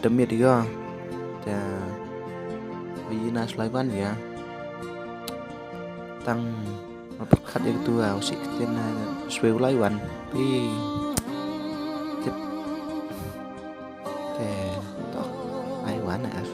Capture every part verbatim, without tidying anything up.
Te miet ya. Te, wi na slai wan ya. Tang ma pyrkhat ya tu a, u sih ktien na, swe u lai wan. Pi. Tip. Te, toh, ai wan a.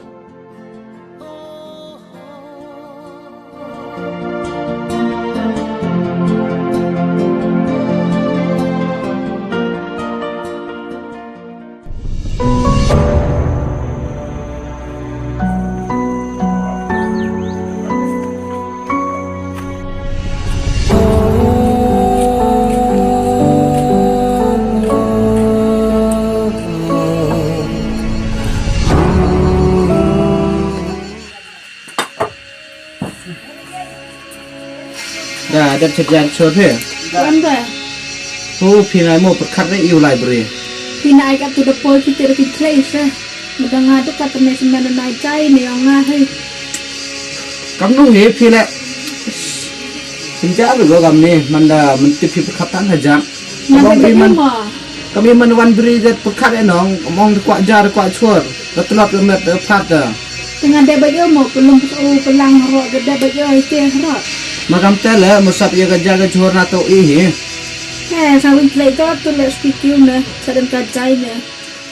Da, da chet jan chor phi. Wan ba. Hu, phi nai mo pyrkhat re iu library. Phi nai ka tu da poi ki te da ki khlei se. Ma da nga tu ka te ne se men nai jai ne ong nga he. Kam nu he phi le. Pynjah ru lo kam ni, man da man tip phi pyrkhat tang ha jam. Nga Abang da phi man. Mo. Kami man wan bri det pyrkhat e nong, mong de kwah jar kwah chor, da tlot ka met da phat da. Te nga dep bait o mo, pelum u pelang ro de dep bait o ite ro. Ma kam te le, mo sap ya ka jar ka chor na to i hi. Eh, sa win play to, tu le speak you ne, sa den ka jai ne.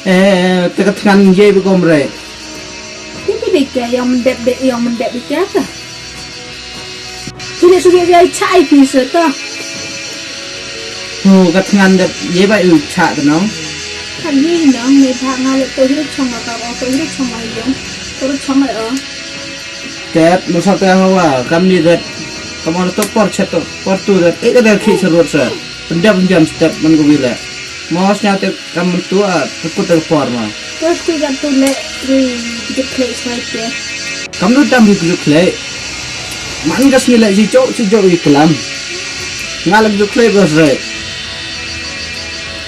Eh, te ka thngan ye bi kom re. Ni pi de ke, yong mendep de, yong mendep de ke ka. Sini sini ya chai pi se to. Hu, ka thngan dep ye ba u cha ka nong. Kan hi nong, me pha nga le to hiro chong ka, to hiro chong ka yong. To hiro chong ka o. Tet, mo sa te hawa, kam ni det. Kam on to por chet to, por tu det. Eh, ka der khi serut se. Pendap jam step man ko wile. Mo snya te kam tu a, tu kut te por ma. Terus kui ka tu le, kui juk le sai te. Kam tu tam juk le. Man ka sni le si jok, si jok i kelam. Nga le juk le bas re.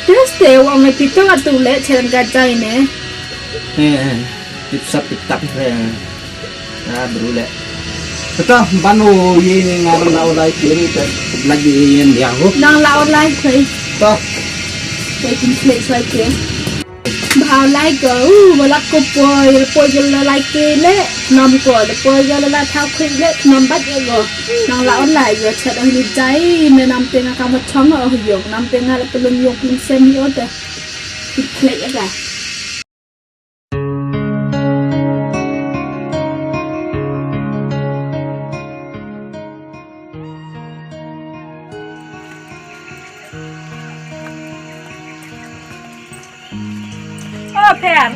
Terus te wa me pito ka tu le, chen ka jai ne. Eh, eh. Tip sap tip tap re. Ah, bru le. Kata, ban o ye ni nga rang la o lai kiri, ta lagi ye ni yang ho. Nang la o lai kiri. Ta. Wai kin klik sai ke. Ba lai ko, uh, ba la ko poi, poi ko la lai ke le, nam ko, le poi ko la la thau kiri le, nam bat ye ko. Nang la o lai ko, chat o ni jai, ne nam te nga kam chong o yo, nam te nga la pelum yo pun sem yo ta. Klik ya ka. O Per.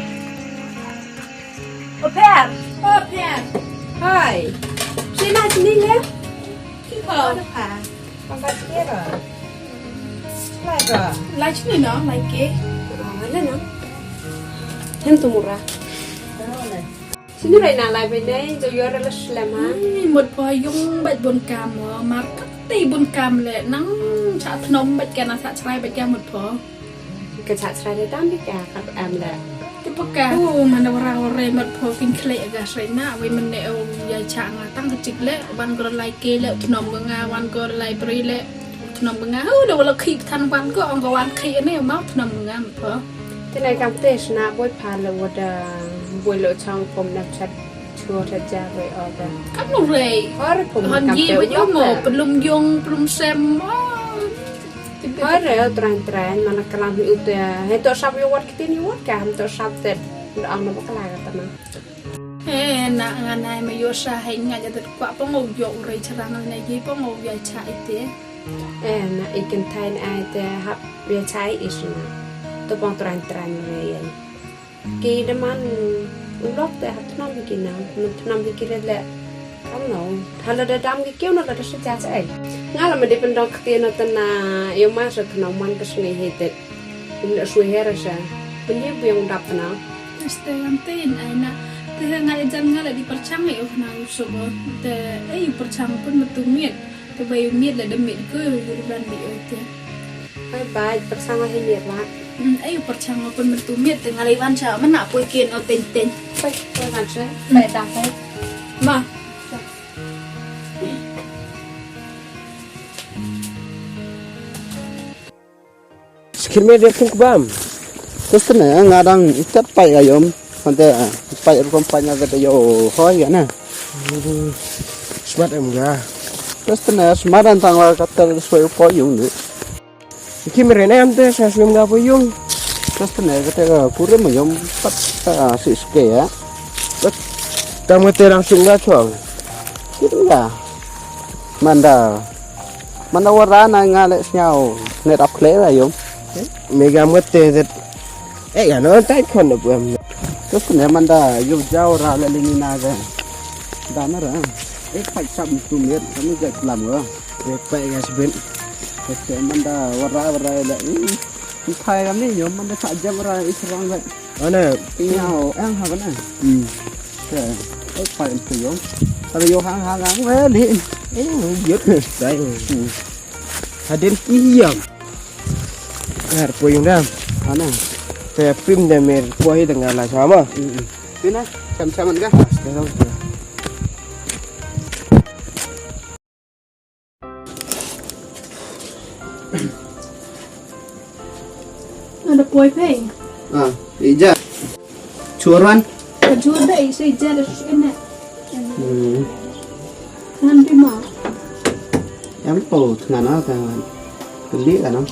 O Per. O Per. Hai. Sina sini le. Ki ko. Pangkat kira. Lai ka. Lai sini no, lai ke. Oh, lai no. Hem tu mura. Sini rai na lai bai nei, jo yor la slem ha. Ai, mut pho yung bait bun kam mo, mar kat te bun kam le, nang cha thnom bait ka na cha chrai bait ka mut pho. Ka cha chrai le tam bi ka, kat am le. Te paka. Oh, mana wara wara mut pho kin khlek ka srai na, wei mane o ya cha nga tang ka chik le, wan ko lai ke le, thnom ko nga, wan ko lai bri le. Thnom ko nga, hu, da wala khih than wan ko, ong ko wan khih ne, mau thnom ko nga, mo pho. Te nai kam te sna boi pha le wada, boi lo chang pom na chat, chua chat ja boi o da. Kam nu rei. Hor pom hon kam yi te ba u yong mo, da. Pelum yong, pelum sem, oh. Hor rei, o tran tran, mana kalam hi u te, he to sap yo wat kiti ni wat ka, ham to sap te, da ang na bakla ka tana. Eh, na nga nai ma yo sa hai nga ja det kwah pong o yo rei charang na ye pong o ya cha ite. Eh, na i kynthai na ai te hap ya cha i sna. To pong tran tran re ya. Ki de man u lok te hap thnam hi ki na, man thnam hi ki re le. Kam no, hala da dam ki kiu na la da sa cha cha ai. Nga la ma de pendok te na tana yo ma sa thnam man ka sni hi te. Ym le sui her sa. Pynjip biang dap na. Este yang te in ai na. Te nga le jan nga le di perchang e oh na u sobo. Te ai u perchang pun metu miet. Te bai u miet le de miet ko u ban di oh te. Ai bai perchang ai miet wa. Hmm, ai u perchang pun metu miet te nga le wan cha mana poi ken o teng teng. Pai, pai wan sa. Pai dang pai. Ma. Skirme de pung kbam. Testene nga dang itat pai ayom. Manda, pait rukom pait na da yo hoi ka na. Hmm. Smat em ka. Terus tene smat dan tang la kata soi ko yung ni. Ki mere ne am te sa swim ka po yung. Terus tene kata ka kure mo yom pat ka si ske ya. Terus tam kata lang sung ka chong. Kira. Manda. Manda wara na nga le sñiaw. Net up kle la yom. Me gam kata zet. Eh, ya no tai khon da buam. Terus kene manda yu jaw ra le lingi na ga. Da na ra. Eh, pai sap tu miet, kami ja klam ga. Eh, pai ga sibit. Terus manda wara wara le. Hmm. Thai kami yo manda sa jam ra israng ga. Ana. Tingau, eh, ha bana. Hmm. Ke. Eh, pai tu yo. Kalau yo hang hang hang, eh, ni. Eh, yut. Dai. Hmm. Hadin ki hiam. Ngar poi yung dam. Ana. Te pim da mer poi hi tengah la sama. Mm-mm. Pina, sam-saman ka? Sekarang. Ada poi pei. Ah, ija. Chuaran? Ka jua da i sa ija da sus ina. Hmm. Ngan bi ma. Em po tngan na ta. Kali ka nong.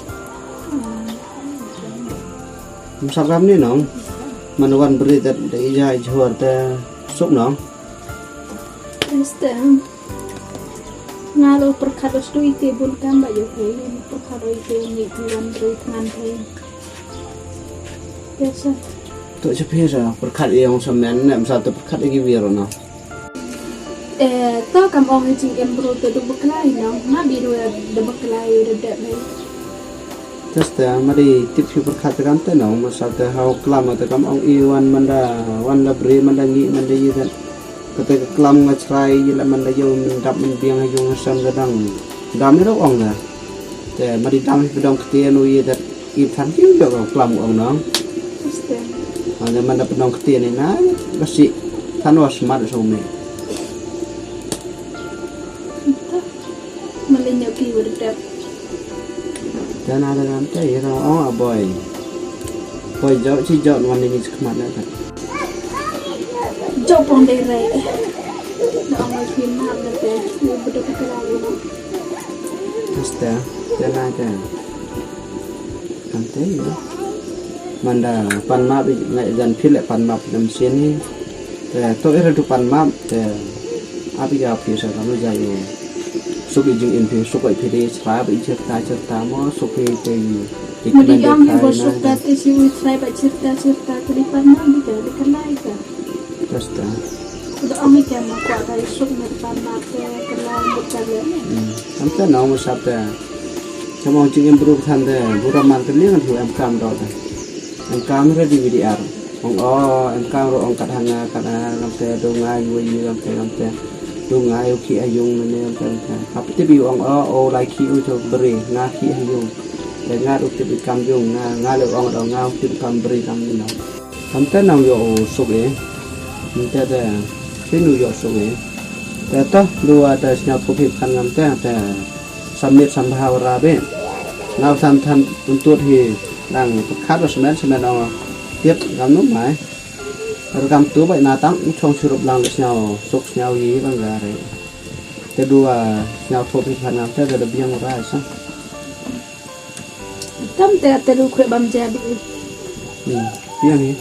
Msap kam ni nong. Man wan bri ta da ija i chuar ta suk nong. Este. Nga lo perkhat os tu ite bun kam ba yo ke, perkhat o ite ni buan ri tngan ke. Biasa. Tu cha phi sa, perkhat yong sa men, nem sa tu perkhat lagi wir na. Eh, to kam ong i jingim bru te du beklai no, nga bi du da beklai da dep ni. Teste, mari tip hi perkhat te kam te no, masa te hau klam te kam ong i wan manda, wan la bri manda ngi manda yi te. Kate ka klam nga chrai yi la manda yo mendap menbiang ha yung ha sem ka dang. Dam i ro ong da. Te mari dam hi pedong ktien u yi te i than ki yo ka klam ong no. Teste. Manda manda pedong ktien i na, basi than wa smat so me. Maliñ ki wa dep. Te na da ram te i ro ong a boy. Boy jo chi jo wan ni chi khmat na ta. Jo pong de re. Da ong ki ma da te. Ni bedo ka la wi no. Asta, te na te. Kante ya. Manda pan map i ngai jan phil le pan map nam sien hi. Te to ira du pan map te. Ap i ka phi sa kam ja yo. Suk i jingim phi suk i phi de chra ba i chirta chirta mo suk i te i. Madi yong i bo suk ta te si u chra ba chirta chirta te di pan map di ka di ka lai ka. Teste. Udah ong i ka ma kwa ka suk me pan map te ka lai mut ka le. Hmm. Kante no mo sap te. Kam ong jingim bru than te, bura man te liang hu em kam ro te. Em kam re di V D R. Ong o, em kam ro ong kat hanga, kat hanga, kam te, du ngai, yu, yu, kam te, kam te. Du ngai, u ki a yung, ne, kam te, kam te. Hap te bi ong o, o, lai ki u cho bri, nga ki a yung. Te nga u te bi kam yung, nga, nga le ong do, nga u te bi kam bri, kam ni no. Kam te nang yo u suk e. Kam te te, ki nu yo suk e. Te to, du a te sñiaw phu phi kan kam te, te. Samit sambha wara be. Nga u san than untut hi lang pyrkhat wa semen semen o tip kam nu mai. Ar kam tu bai na tang u chong sirup lang sñiaw suk sñiaw yi bang ga re. Te du a sñiaw thop hi phan ngam te te da biang wara sa. Tam te te du khwe bam ja bi. Hmm, biang hi.